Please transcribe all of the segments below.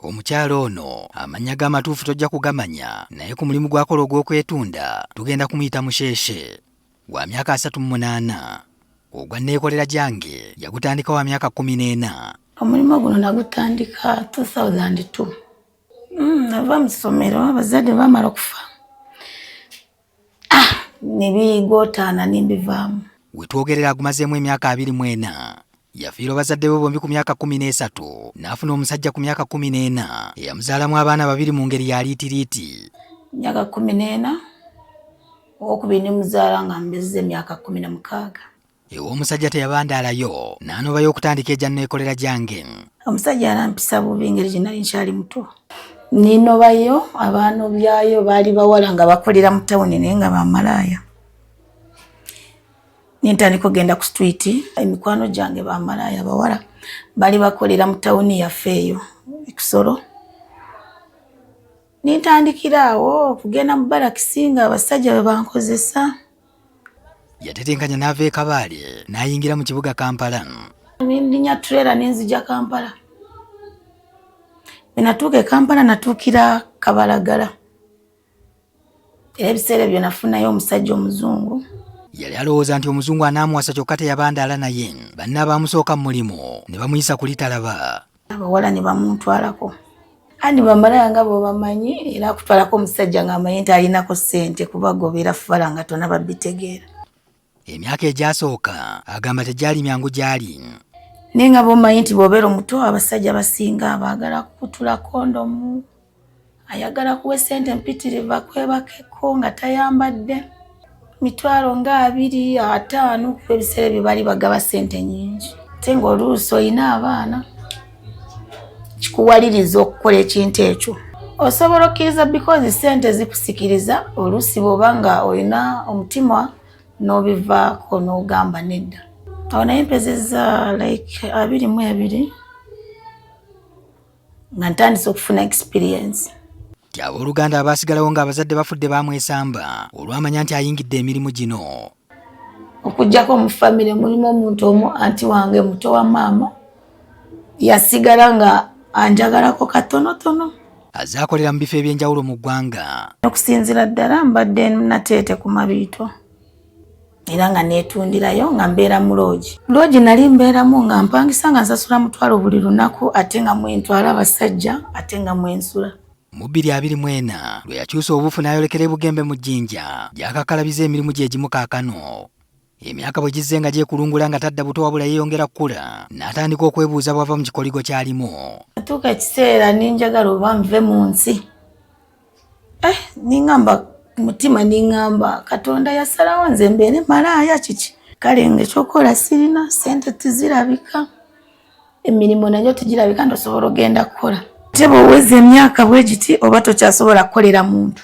Omukyala ono amannya ge amatuufu tojja kugamanya naye ku mulimu gw'akola ogw'okwetunda tugenda kumuyita Musheeshe. Wa myaka 38. Ogwa nneekolera gyange yagutandika wa myaka 14. Omulimu guno nagutandika 2002. Nava mu ssomero abazadde bamala okufa. Ne bigootaana ne mbivaamu. We twogerera agumazeemu emyaka 24. Yafiirwa bazadde be bombi ku myaka 13 n'afuna omusajja ku myaka 14 eyamuzaalamu abaana babiri mu ngeri ya liitiriiti. Emyaka 14, owokubiri ne muzaala nga mbezza emyaka 16. Ew'omusajja teyabandaalayo n'anobayo okutandika egya nneekolera gyange. Omusajja yalampisa bubi engeri gye nali nkyali muto. Ninobayo abaana byayo baali bawala nga bakolera mu tawuni naye nga bamalaaya. Nintandika okugenda ku street, emikwano gyange bamalaaya bawala bali bakolera mu tawuni yaffe eyo e Kisoro. Nintandikira awo okugenda mu barakisi nga abasajja bwe bankozesa. Yatetenkanya n'ava e Kabaale n'ayingira mu kibuga Kampala. Nindinya trailer nenzija Kampala. Bwe natuuka e Kampala natuukira Kabalagala. Era ebiseera ebyo nafunayo omusajja omuzungu. Yali alowooza nti omuzungu anaamuwasa kyokka teyabandaala naye banne abaamusooka mu mulimu ne bamuyisa ku litalaba. Abawala ne bamuntwalako. Andi bamalaya nga bw'obamanyi era akutwalako omusajja ng'amanyi nti alinako ssente kubagoba era fala nga tonaba bitegeera. Emyaka egyasooka agamba tegyali myangu gy'ali. Naye nga bw'omanyi nti bw'obeera omuto abasajja abasinga baagala kukutula kondomu, ayagala kuwa ssente mpitirivu akwebakeko nga tayambadde, mitwalo nga 20, 50 kuba ebiseera ebyo baali bagaba ssente nnyingi. Ate ng'oluusi olina abaana kikuwaliriza okukola ekintu ekyo. Osobola okkiriza because ssente zikusikiriza, oluusi bw'oba nga olina omutima n'obivaako n'ogamba nedda. Awo naye mpezezza like 22 nga ntandise okufuna experience. Nti abooluganda abaasigalawo ng'abazadde bafudde baamwesamba olwamanya nti ayingidde emirimu gino. Okuggyako mu famire mulimu omuntu omu anti wange muto wa maama yasigala nga anjagalako katonotono. Azze akolera mu bifo eby'enjawulo mu ggwanga. Okusinziira ddala mbadde Nateete ku Mabiito era nga neetundirayo nga mbeera mu loogi. Loogi nali mbeeramu nga mpangisa nga nsasula mutwalo buli lunaku ate nga mwentwala abasajja ate nga mwensula. Mu 2024 lwe yakyusa obuufu n'ayolekera e Bugembe mu Jinja gy'akakkalabiza emirimu gye egimu kaakano. Emyaka bwe gizze nga gyekulungula nga tadda buto wabula yeeyongera kukula n'atandika okwebuuza bw'ava mu kikoligo ky'alimu. Natuuka ekiseera ne njagala oba nve mu nsi. Ningamba mutima ningamba Katonda yasalawo nze mbeere malaaya kiki. Kale ng'ekyokukola sirina, ssente tezirabika, emirimu nagyo tegirabika nti osobola ogenda kukola. Ate bw'oweza emyaka bwe giti oba tokyasobola kukolera muntu.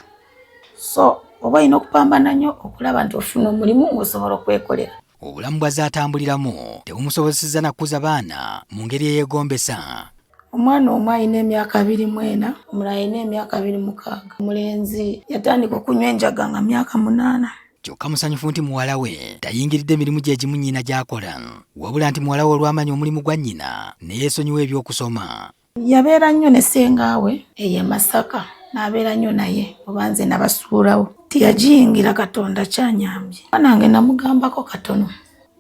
So oba olina okupambana nnyo okulaba nti ofuna omulimu ng'osobola okwekolera. Obulamu bw'azze atambuliramu tebumusobozesezza na kukuza baana mu ngeri eyeegombesa. Omwana omu alina emyaka 24, omulala alina emyaka 26. Omulenzi yatandika okunywa enjaga nga myaka 8. Kyokka musanyufu nti muwala we tayingiridde mirimu gye gimu nnyina gy'akola, wabula nti muwala we olwamanya omulimu gwa nnyina ne yeesonyiwa eby'okusoma. Yabeera nnyo ne ssengaawe eyo e Masaka n'abeera nnyo naye oba nze nabasuulawo. Teyagiyingira Katonda kyanyambye. Nange namugambako katono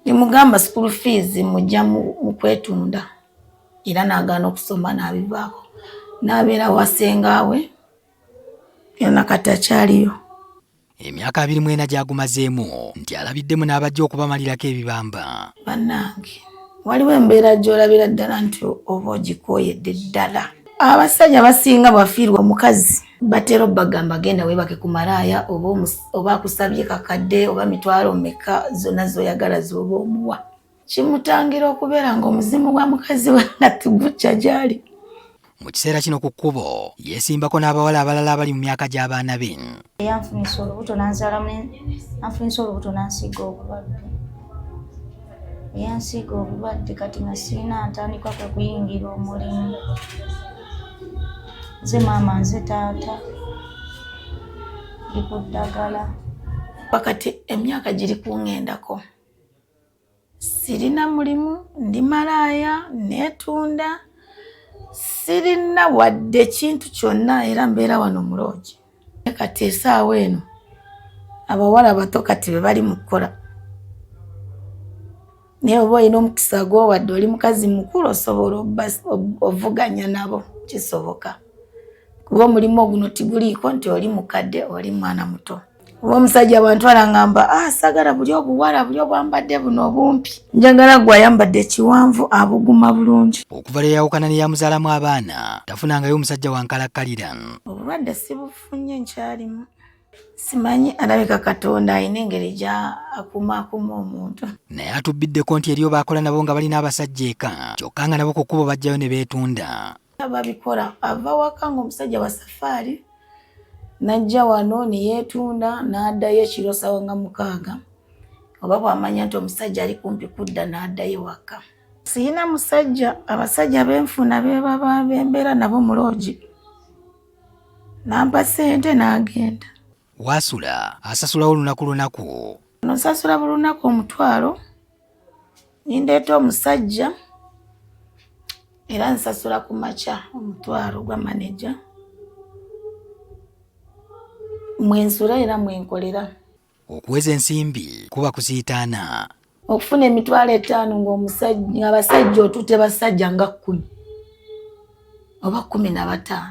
ne mugamba school fees mujja mu kwetunda era n'agaana okusoma n'abivaako n'abeera wa ssengaawe era na kati akyaliyo. Emyaka 24 gy'agumazeemu nti alabiddemu n'abajja okubamalirako ebibamba. Bannange waliwo embeera gy'olabira ddala nti oba ogikooyedde ddala. Abasajja abasinga bwafiirwa omukazi batera obbagamba genda weebake ku malaaya oba akusabye kakadde oba mitwalo meka zonna z'oyagala z'oba omuwa. Kimutangira okubeera ng'omuzimu gwa mukazi we nga tugukya gy'ali. Mu kiseera kino ku kkubo yeesimbako n'abawala abalala abali mu myaka gy'abaana be. Yanfunisa olubuto n'anzaalamu, anfunisa olubuto n'ansiiga obulwadde. Yansiiga obulwadde kati nga sirina ntandikwa kwe kuyingira omulimu. Nze maama nze taata ndi ku ddagala. Kati emyaka giri kungendako. Sirina mulimu, ndi malaaya, neetunda, Sirina wadde ekintu kyonna era mbeera wano mu loogi. Kati esaawa eno abawala bato kati be bali mu kukola. Naye oba olina omukisa gwo wadde oli mukazi mukulu osobola ovuganya nabo kisoboka. Kuba omulimu guno tiguliiko nti oli mukadde oli mwana muto. Oba omusajja bwantwala ngamba ah, sagala buli obuwala buli obwambadde buno obumpi, njagala gwe ayambadde ekiwanvu abuguma bulungi. Okuva lwe yawukana ne yamuzaalamu abaana tafunangayo omusajja wa nkalakkalira. Obulwadde sibufunye nkyalimu, simanyi alabika Katonda alina engeri gya akumaakuma omuntu. Naye atubbiddeko nti eriyo baakola nabo nga balina abasajja eka kyokka nga nabo ku kkubo bajjayo ne beetunda. Babikola ava waka ng'omusajja wa safaari n'ajja wano ne yeetunda n'addayo ekiro ssaawa nga 6 oba bw'amanya nti omusajja ali kumpi kudda n'addayo waka. Siyina musajja, abasajja benfuna bebaba bembeera nabo mu loogi nampa ssente n'agenda. Waasula asasulawo lunaku lunaku. Nsasula buli lunaku 10,000 nindeeta omusajja era nsasula ku makya 10,000 gwa maneja mwensula era mwenkolera. Okuweza ensimbi kuba kusiitaana. Okufuna 50,000 ng'omusajja abasajja otutte basajja nga 10 oba 15.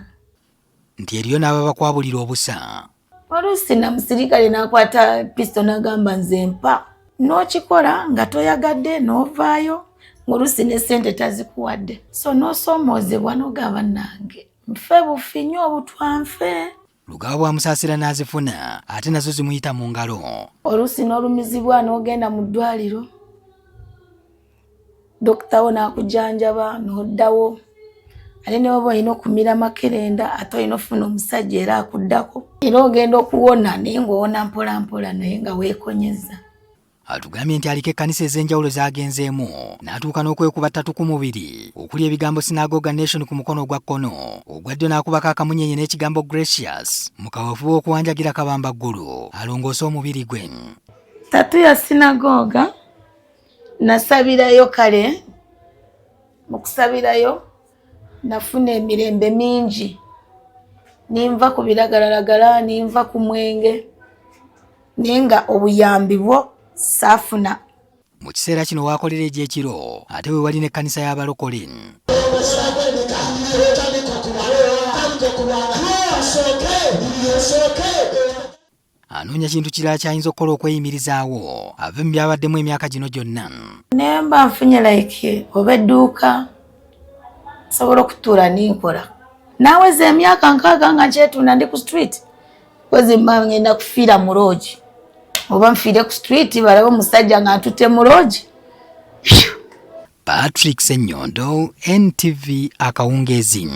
Nti eriyo n'ababakwabulira obusa. Oluusi na musirikale n'akwata pisto n'agamba nze mpa. N'okikola nga toyagadde n'ovaayo ng'oluusi ne ssente tazikuwadde. So n'osoomoozebwa n'ogamba nange nfe bufi nnyo obutwa nfe. Lugaba bw'amusaasira n'azifuna ate nazo zimuyita mu ngalo. Oluusi n'olumizibwa n'ogenda mu ddwaliro dokita wo n'akujjanjaba n'oddawo ate ne bw'oba olina okumira makerenda ate olina ofuna omusajja era akuddako era ogenda okuwona naye ng'owona mpola mpola naye nga weekonyeza. Atugambye nti aliko ekkanisa ez'enjawulo z'agenzeemu n'atuuka n'okwekuba ttatu ku mubiri okuli ebigambo Synagogue Nation ku mukono ogwa kkono ogwa ddyo n'akubako akamunyenye n'ekigambo Gracious mu kaweefube w'okuwanjagira Kabamba Ggulu alongoose omubiri gwe. Ttatu ya Synagogue nasabirayo kale mu kusabirayo nafuna emirembe mingi ninva ku biragalalagala ninva ku mwenge naye nga obuyambi bwo saafuna. Mu kiseera kino waakolera egy'ekiro ate we wali n'ekkanisa y'abalokole. Anoonya kintu kirala ky'ayinza okukola okweyimirizaawo ave mu by'abaddemu emyaka gino gyonna. Ne mba nfunye like oba edduuka nsobola okutuula ninkola. Naweza emyaka 60 nga nkyetunda ndi ku street kozi mba ngenda kufiira mu loogi oba nfiire ku street balabe omusajja nga ntutte mu loogi. Patrick Ssenyondo, NTV akawungeezi.